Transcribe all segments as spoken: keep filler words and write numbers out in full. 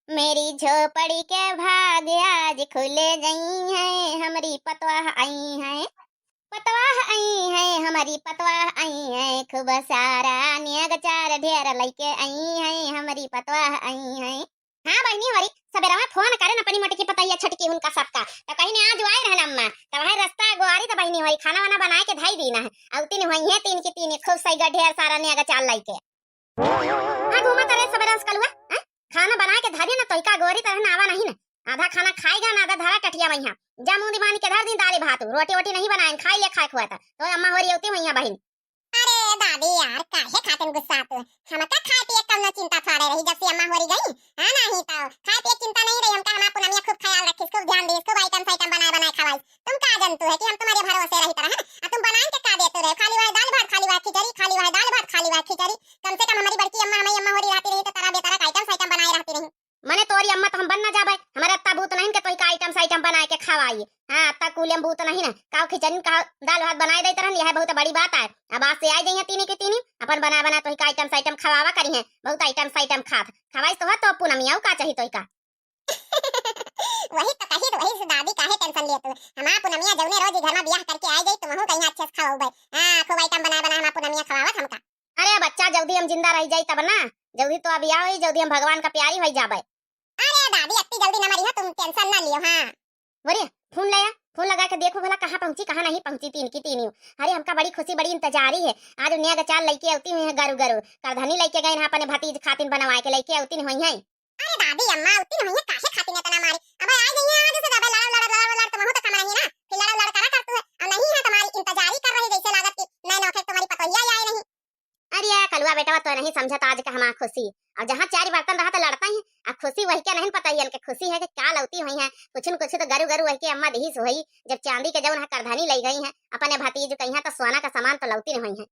मेरी झोपड़ी के भाग आज खुल गई है, हमरी पतवाह आई है, पतवाह आई है, हमरी पतवाह आई है, खूब सारा नेग चार ढेर लइके आई है, हमरी पतवाह आई है। हाँ बहिनी होरी, सबेरवा फोन करेन अपनी मोटकी पतोहिया छोटकी हुनका सबका, त कहिन आज आए रहन अम्मा, त वही रस्ता गोरी त बहिनी होरी खाना वाना बनाए के धई दीन है, अउतिन होइहैं तीन की तीन खूब सैगा ढेर सारा नेग चार लइके। हाँ घूमा तरे सबेरा से कलुआ, हैं? खाना बनाए के धरिया ना तोहिका गोरी तरह ना आवा नहीं ना, आधा खाना खाएगा ना आधा धरा टटिया वहीं, जा मुंह दिमानी के धर दी दाल भात, रोटी वोटी नहीं बनाए, खाई ले खाए खुआ था, तो अम्मा होरी अउती होइहैं बहिन। अरे दादी यार, काहे खातिन गुस्सात हो? हमका खाए पिए कउनो चिंता थोड़े रही, जब से अम्मा होरी गई। हाँ, नहीं तो खाए पिए चिंता नहीं रही हमका, हमार पुनमिया खूब ख्याल रखिस, खूब ध्यान दिस, खूब आइटम साइटम बनाए बनाए खवाइस। तुम का जानतू है कि हम तुम्हारे भरोसे रही तरह, आ तुम बनाए के का देतू रहे? खाली वह दाल भात, खाली वह खिचड़ी, खाली वह दाल भात, खाली वह खिचड़ी। कम से कम हमारी बड़की अम्मा, हमारी अम्मा होरी रहती रही तो तरह बेतरह के आइटम साइटम बनाए रहती रही। मने तोरी अम्मा तो हम बन ना जाबे, हमारे अत्ता बूत नहीं के तोहिका आइटम साइटम बनाए के खवाई। हाँ, अत्ता कूले में बूत नहीं ना, काव खिचड़ी का दाल भात बनाए देत रहन, यह बहुत बड़ी बात है। अब आज से आए जइहैं तीनी की तीनी, अपन बना बना तोहिका आइटम साइटम खवावा करिहैं, बहुत आइटम साइटम खात खवाई तो है, तो पुनमिया का चाही तोहिका। वही तो कही, तो वही से दादी काहे टेंशन लेत हो? हमार पुनमिया जौने रोज ही घर में बियाह करके आए जाई, तुमहू कहीं अच्छे से खवाउबे। हाँ, खूब आइटम बनाए बनाए हमार पुनमिया खवावत हमका। अरे बच्चा, जल्दी हम जिंदा रह जाई तब ना, जल्दी तो अभी आओ, जल्दी हम भगवान का प्यारी हो जाबे। अरे दादी, अत्ती जल्दी न मरी हो, तुम टेंशन ना लियो। हाँ। बोरे, फोन ले आ, फोन लगा के देखो भला कहाँ पहुँची, कहाँ नहीं पहुँची तीन की तीनियो। अरे हमका बड़ी खुशी, बड़ी इंतजारी है, आज नेग चार लइके अउती हुइहैं गरु गरु, करधनी लइके गइन हैं अपने भतीज खातिन बनवाए के लइके अउतिन होइहैं। अरे दादी अम्मा, अउतिन होइहैं, काहे खातिन इतना मारी? अब आ गई हैं, आज से ज्यादा लड़ब, लड़ब, लड़ब, लड़ब, तुमहू तो कम नहीं ना, फिर लड़ब, लड़ करा करतू है, और नहीं है तुम्हारी इंतजारी कर रही, जैसे लागत कि नए नौखे तुम्हारी पतोहिया ही आई नहीं। अरे यार कलुआ बेटवा, तो नहीं समझत आज का हमार खुशी, और जहाँ चार बर्तन रहा तो लड़ता ही, आ खुशी वही के नहीं पता ही, इनके खुशी है कि का लउती हुइहैं, कुछ न कुछ तो गरु गरु वही के अम्मा दिहिस होई, जब चांदी के जौन है करधनी लइ गई हैं, अपने भतीज कहिहैं तो सोना का सामान तो लउती नहीं हुइहैं।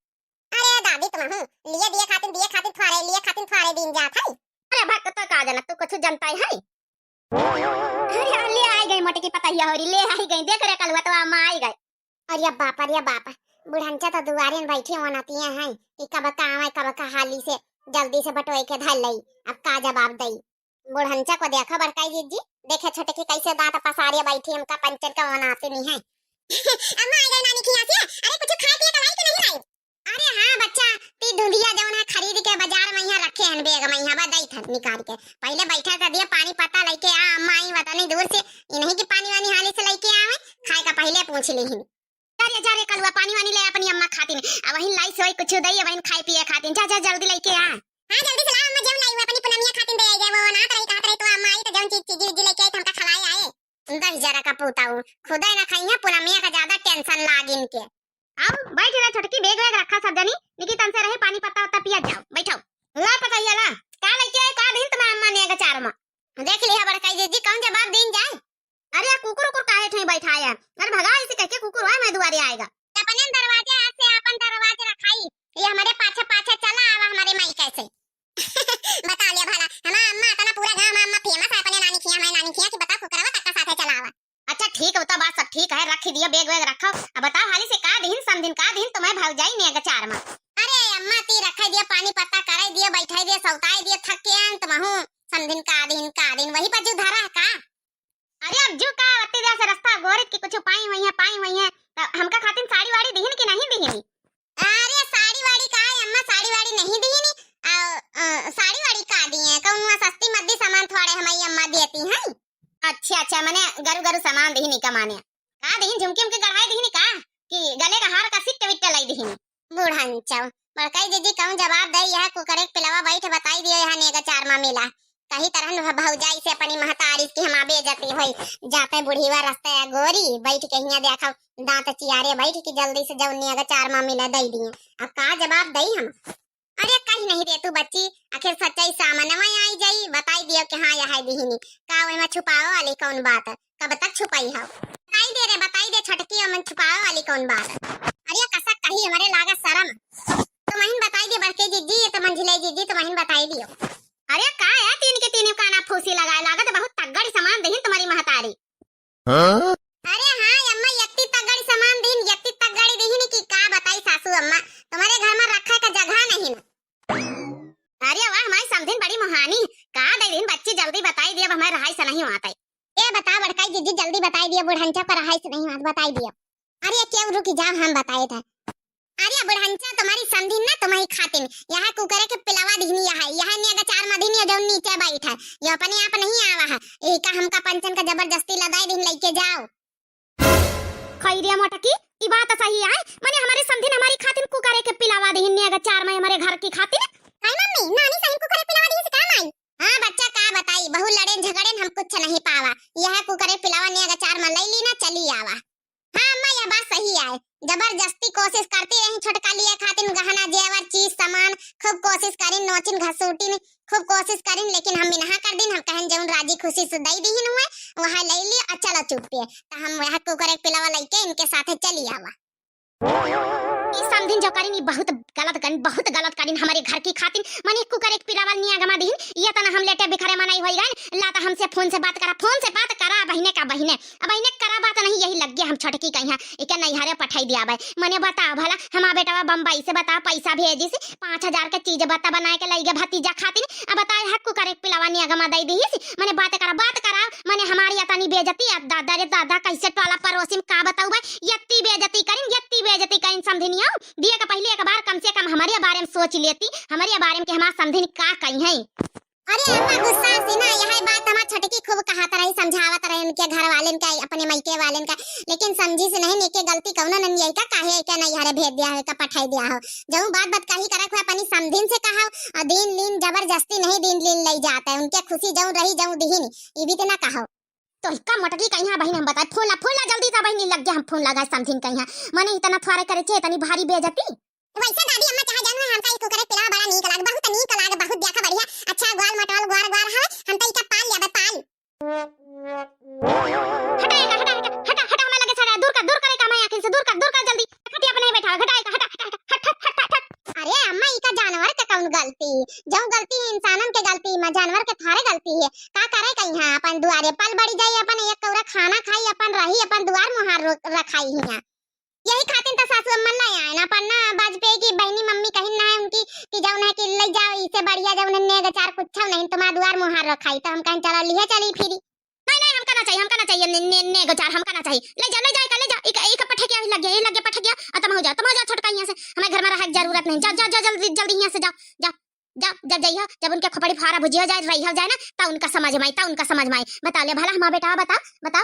अरे दादी, तुमहू लिए दिए खातिन, दिए खातिन थ्वारे, लिए खातिन थ्वारे दीन जात है। अरे भक, तो का जनत, तू कुछ जनता है? अरे ले आई गई मोटकी पतोहिया होरी, ले आई गई, देख रे कलुआ तो अम्मा आई गई। अरे बाप, अरे बाप, बुढ़नचा तो दुआरे में बैठी होनतिया हैं कि कब का आवे, कब का हाली से जल्दी से बटोए के धर लई, अब का जवाब दई। बुढ़नचा को देखो बड़काई जीजी, देखे छोटकी कैसे दांत पसारे बैठी, हमका पंचर का होनाते नहीं है। अम्मा आई गई नानी खिया से, अरे कुछ खाए पिए का लाई कि नहीं लाई? अरे हाँ बच्चा, ती धुंधिया जौन है खरीद के बाजार में यहाँ रखे हैं बैग में, यहाँ बा दई था निकाल के। पहले बैठा कर दिया पानी पत्ता लइके आ, अम्मा आई वतनी दूर से, इन्हीं की पानी वानी हाली से लइके आवे, खाए का पहले पूछ ली ही। जा रे, जा रे कलुआ, पानी वानी ले अपनी अम्मा खातिन, अब वहीं लाई सोई कुछ दई, वहीं खाए पिए खातिन, जा, जा जल्दी लइके आ। हाँ जल्दी से ला अम्मा, जौन लाई हुआ अपनी पुनमिया खातिन दे आई गए, वो ना तो रही कहत रही तो अम्मा आई तो जौन चीज चीजी उजी लइके आई तो हमका खवाए आए। दस जरा का पूता हूँ, खुदे ना खाई है, पुनमिया का ज्यादा टेंशन लाग इनके। आओ, बैठ रहे छोटकी, बैग वैग रखा सब जनी, निकी तन से रहे, पानी पत्ता उत्ता पिया जाओ, बैठो। ला पतोहिया ला, का लइके आए, का दिन तुम्हें अम्मा ने अचार में? देख लिहा बड़काई जीजी, कौन जवाब दीन जाए? अरे, आ कुकुर उकुर काहे ठई बैठाया? अरे, भगा इसे कह के कुकुर आए, मैं दुआरे आएगा। अपने दरवाजे से अपन दरवाजे रखाई, ये हमारे पाछे पाछे चला आवा हमारे माई कैसे। बता लिया भला, हमार अम्मा इतना पूरा गांव में अम्मा फेमस है अपने नानी खिया, हमारे नानी खिया कि बता कुकरवा तक का साथे चला आवा। अच्छा ठीक होता, बात सब ठीक है, रख दियो बैग वैग रखो। अब बताओ हाली से का दिहिन समधिन, का दिहिन तुम्हें भौजाई ने अचार में? अरे अम्मा ती रखाई दियो, पानी पत्ता कराई दियो, बैठाई दियो, सौताई दियो, थक के अंत महू समधिन का दिहिन, का दिहिन वही पर जू धरा है का? अरे अब जो का अत्ती देर से रस्ता गोरित की कुछ पाई हुई है, पाई हुई है, तो हमका खातिन साड़ी वाड़ी दिहिन कि नहीं दिहिन? अरे साड़ी वाड़ी का है अम्मा, साड़ी वाड़ी नहीं दिहिन। आ, आ, साड़ी वाड़ी का दिए, कौन हुआ सस्ती मद्दी सामान थोड़े हमारी अम्मा देती हैं। अच्छा अच्छा, मने गरु गरु सामान दिहिन का माने का दिहिन, झुमकी उमकी गढ़ाई दिहिन का कि गले का हार का सिट्ट विट्ट लाई दिहिन? बुढ़ंचो, बड़काई जीजी कहूँ जवाब दे, यह कुकरे के पिलवा बैठ बताई दियो, यहाँ नेग चार मा मिला। कही तरहन वह भौजाई से अपनी महतारी की हमा बेइज्जती होई। जाते बुढ़ीवा रस्ते गोरी बैठ के हियाँ देखा दांत चियारे बैठ के जल्दी से जौन नेग चार मा मिला दई दिए। अब का जवाब दई हम? अरे कही नहीं दे तू बच्ची, आखिर सच्चाई सामने में आई जाई, बताई दियो कि हाँ यह है दिहिनी। का ओइमा छुपावे वाली कौन बात? कब तक छुपाई हो? बताई दे रे, बताई दे छटकी, ओमन छुपावे वाली कौन बात? अरे कसक कही हमरे लागा शरम। तुमहिन बताई दे बड़के जीजी, ये तो मंझिले जीजी, तुमहिन बताई दियो। अरे का है तीन के तीन काना फूसी लगाए, लागत बहुत तगड़ी सामान देहिन तुम्हारी महतारी। हाँ? अरे हाँ अम्मा, यत्ती तगड़ी सामान दीन, यत्ती तगड़ी दीन कि का बताई सासू अम्मा, तुम्हारे घर में रखे का जगह नहीं ना। अरे वाह, हमारी समधिन बड़ी मुहानी, का दे दीन बच्ची, जल्दी बताई दिया, अब हमारे रहाई से नहीं आते। ए बता बड़काई जीजी, जल्दी बताई दिया, बुढ़ंचा पर रहाई से नहीं आते, बताई दिया। अरे क्यों रुकी जाओ, हम बताए थे। अरे बुढ़ंचा, तुम्हारी समधिन ना तुम्हारी खातिन यहाँ कुकरे के पिलावा दिहनी, यहाँ, यहाँ नेग अचार मदिनी जौन नीचे बैठ है, ये अपने आप नहीं आवा है, एका हमका पंचन का जबरदस्ती लदाई दिन लेके जाओ। खैरिया मोटकी, ई बात सही है, मने हमारे समधिन हमारी खातिन कुकरे के पिलावा दिहन नेग अचार में हमारे घर की खातिन। काई मम्मी, नानी सही कुकरे पिलावा दिहन से काम आई? हाँ बच्चा, का बताई, बहु लड़ेन झगड़ेन हम कुछ नहीं पावा, यह कुकरे पिलावा नेग अचार में लई ली ना, चली आवा। हाँ अम्मा, यह बात सही आए। जबरदस्ती कोशिश करती रही छोटका लिए खातिन गहना जेवर चीज सामान, खूब कोशिश करिन, नोचिन घसूटिन, खूब कोशिश करिन, लेकिन हम मिनहा कर दिन। हम कहन जौन राजी खुशी से दई दीहिन हुए, वह ले ली और चलो चुप्पे। तो हम वह कुकर एक पिलावा लेके इनके साथे चली आवा। ई समधिन जो करिन, ई बहुत गलत करिन, बहुत गलत करिन हमारे घर की खातिन। मने कुकर एक पिलावा निया गमा दीहिन, ये तना हम लेटे बिखरे मनई होई गए। ला तो हमसे फोन से बात करा, फोन से बात करा बहिने का बहिने। अब इन्हें करा बात नहीं, यही लग गया हम छोटकी कहीं इके नैहरे पठाई दिया बाय। मने बताओ भला, हमार बेटवा बम्बई से बताओ पैसा भेजिस, पाँच हजार के चीज बता बनाए के लइगे भतीजा खातिन। अब बताए हक कुकर एक पिलावा निया गमा दई दिहिस। मने बात करा, बात करा, मने हमारी अतनी बेइज्जती। अब दादा रे दादा, कैसे टोला परोसिन का बताऊ बाय, यत्ती बेइज्जती करिन, यत्ती बेइज्जती करिन समधिनिया। दिए के पहले एक बार कम से कम हमारे बारे में सोच लेती, हमारे बारे में कि हमार समधिन का कही है। अरे अम्मा गुस्सा से ना, यह बात हमार छोटकी खूब कहत रही, समझावत रही उनके घर वालेन का, अपने मइके वालेन का, लेकिन समझी से नहीं, एके गलती कौनो नहीं है का, काहे एके नैहरे भेज दिया हो, का पठाई दिया हो। जऊँ बात बात कही करक हो, अपनी समधिन से कहा, और दिन लीन जबरदस्ती नहीं दिन लीन लई जात है, उनके खुशी जऊँ रही जऊँ दिहिन, ई भी तो ना कहो। तो इका मोटकी कहीं बहिन हम बताए, फोन ला, फोन ला जल्दी सा बहिन, लग गया हम फोन लगा समधिन कहीं, मने इतना थोड़ा करे छे, इतनी भारी बेइज्जती। वैसे दादी अम्मा चाहे जानू है, हमका ई कुकरे पिलावा बड़ा नीक लाग, बहुत नीक लाग, बहुत देखा बढ़िया, अच्छा ग्वाल मटोल ग्वार ग्वार है, हम तो इका पाल लेबे पाल। हटा एका, हटा, हटा, हटा, हटा, हमारे लगे से हटा, दूर कर, दूर कर एका हमारे आँखिन से, दूर कर, दूर कर जल्दी, हट, अपने ही बैठा, हटा एका, हटा, हटा, हटा, हट, हट, हट, हट, हट। अरे अम्मा, इका जानवर के कौन गलती, जो गलती है इंसानन के गलती, माँ जानवर के थारे गलती है, का करे कहीं अपन दुआरे पल बड़ी जाई, अपन एक कौरा खाना खाई, अपन रही, अपन दुआर मुहार रो-, रखाई हियाँ। यही खातिर तो सासू अम्मा ले आए ना, पर ना वाजपेयी की बहनी मम्मी कहिन ना है उनकी कि जौन है कि ले जाओ, इसे बढ़िया जौन है नेग अचार कुछ नहीं, तुम्हारा दुआर मुहार रखाई। तो हम कहें चलो लिए चली फिरी। नहीं, नहीं, हमका ना चाहिए, हमका ना चाहिए ने, ने, नेग अचार, हमका ना चाहिए। ले जाओ, ले जाओ, ले जाओ, एक, एक पठे क्या लग गया, ये लग गया पठे क्या, आ तुम हो जाओ, तुम हो जाओ छोटका यहाँ से, हमें घर में रहे के जरूरत नहीं। जाओ, जाओ, जाओ, जल्दी, जल्दी यहाँ से जाओ, जाओ, जाओ, जब जाइयो, जब उनके खोपड़ी फारा भुजिया जाए, रही हो जाए ना, तब उनका समझ में आई, तब उनका समझ में आई। बता ले भला, हमार बेटा बता, बता,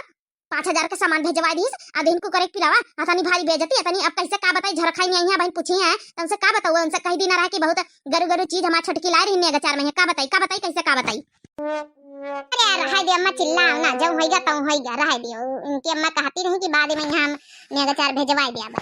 पाँच हजार के सामान भेजवा दीस, आ दिन कुकर एक पिलावा, अतनी भारी बेइज्जती, अतनी अब कैसे का बताई, झरखाई नहीं आई है, बहन पूछी है, तो उनसे का बताऊ, उनसे कही दिन रहा कि बहुत गरु गरु चीज हमार छोटकी लाए रही नेग अचार में है, का बताई, का बताई, कैसे का बताई? अरे यार, रहाई दे अम्मा, चिल्लाओ ना, जब होइगा तब होइगा, रहाई दियो। उनकी अम्मा कहती रही कि बाद में यहाँ हम नेग अचार भेजवाई दिया बा।